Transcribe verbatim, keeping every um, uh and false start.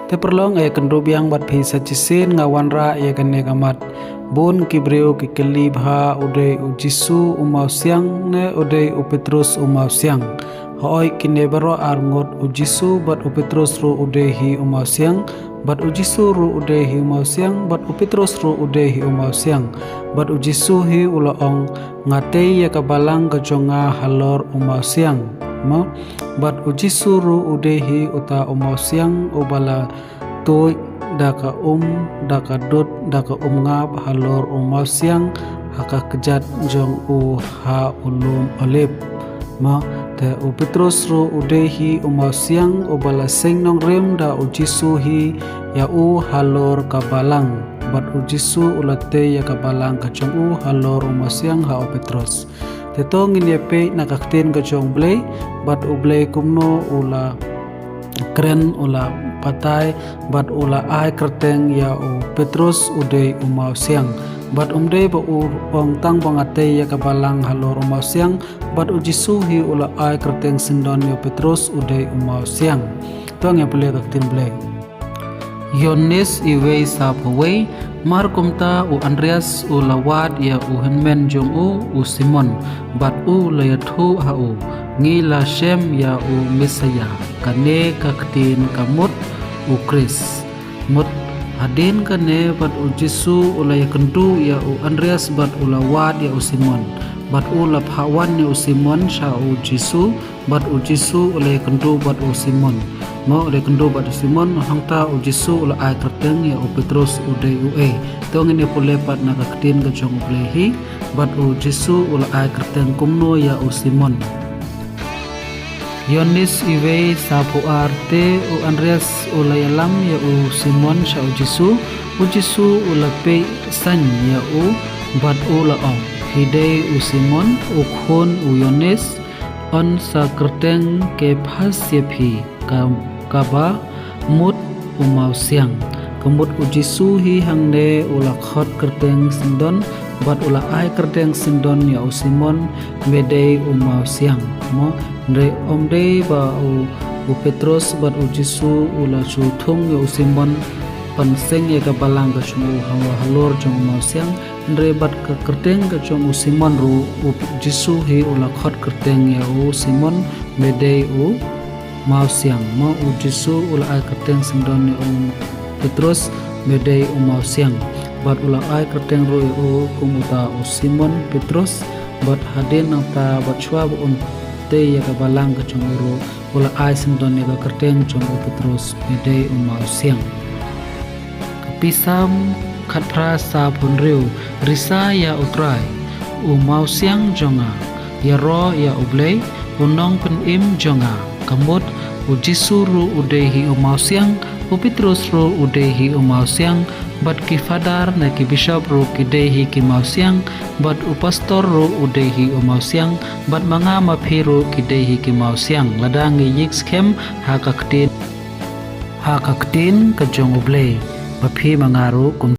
Te paralok, ïakynduh biang bad phi sa shisien, nga wanrah ïa kane ka mat. Bun ki briew ki kylli bha, u dei u Jisu u mawsiang ne u dei u Petrus u mawsiang. Hooid, kine baroh ar ngut, u Jisu bad u Petrus ruh u dei hi u mawsiang, bad u Jisu ruh u dei hi u mawsiang, bad u Petrus ruh u dei hi u mawsiang. Bad u Jisu hi u la ong, nga tei ïa ka balang ka jong nga halor u mawsiang. Mo? Bad u Jisu ruh u dei hi uta u mawsiang uba la tuid da ka um, da ka dud, da ka umngap halor u mawsiang ha ka kjat jong u ha u lum Olib. Mo, te u Petrus ruh u dei hi u mawsiang uba la seng nongrim da u Jisu hi ïa u halor ka balang. Bad u Jisu u la tei ïa ka balang ka jong u halor u mawsiang ha u Petrus. Te to ngin ïa peit na ka ktien ka jong u Blei, bad u Blei kumno u la kren, u la batai, bad u la ai kyrteng ïa u Petrus u dei u mawsiang. Bad um dei ba u ong tang ba nga tei ïa ka balang halor u mawsiang, bad u Jisu hi u la ai kyrteng syndon ïa u Petrus u dei u mawsiang. To ngin ïa pule ka ktien Blei. Ïoannis iwei sa phew wei, mar kumta u Andreas u la wad ïa u hynmen jong u, u Simon, bad u la ïathuh ha u, ngi la shem ïa u Messaïah, kane ka ktien ka mut u Khrist. Mut hadien kane bad u Jisu u la ïakynduh ïa u Andreas bad u la wad ïa u Simon, bad u la phah wan ïa u Simon sha u Jisu, bad u Jisu u la ïakynduh bad u Simon. Mo, u la ïakynduh bad u Simon, hangta u Jisu u la ai kyrteng ïa u Petrus u dei uei. To ngin ïa pule pat na ka ktien ka jong u Blei hi, bad u Jisu u la ai kyrteng kumno ïa u Simon. Ïoannis iwei sa phew ar, te u Andreas u la ïalam ïa u Simon sha u Jisu, u Jisu u la peit saiñ ïa u, bad u la ong, phi dei u Simon, u khun u Ïoannis, yn sa kyrteng Kephas ïa phi, ka, kaba mut u mawsiang. Ka mut u Jisu hi hangne u la khot kyrteng syndon, bad u la ai kyrteng syndon ïa u Simon, me dei u mawsiang. Mo, hynrei um dei ba u, u Petrus bad u Jisu u la shu thung ïa u Simon, ban seng ïa ka balang ka jong u ha, halor jong u mawsiang, hynrei bad ka kyrteng ka jong u Simon ruh, u Jisu hi u la khot kyrteng ïa u Simon, me dei u mawsiang. Mo, u Jisu u la ai kyrteng syndon ïa u Petrus, me dei u mawsiang. Bad u la ai kyrteng ruh ïa u kum uta u Simon Petrus, bad hadien nangta bad shuwa ba un tei ïa ka balang ka jong u ruh, u la ai syndon ïa ka kyrteng jong u Petrus, me dei u mawsiang. Ka Psalm khatphra sa phew hynriew, risa ïa u Trai, u mawsiang jong nga, ïaroh ïa u Blei, u nongpynim jong nga. Ka mut, u Jisu ruh u dei hi u mawsiang, u Petrus ruh u dei hi u mawsiang, bad ki fadar ne ki bishop ruh ki dei hi ki mawsiang, bad u pastor ruh u dei hi u mawsiang, bad ma nga ma phi ruh ki dei hi ki mawsiang, lada ngi ïeng skhem ha ka ktien, ha ka ktien ka jong u Blei, ma phi ma nga ruh kum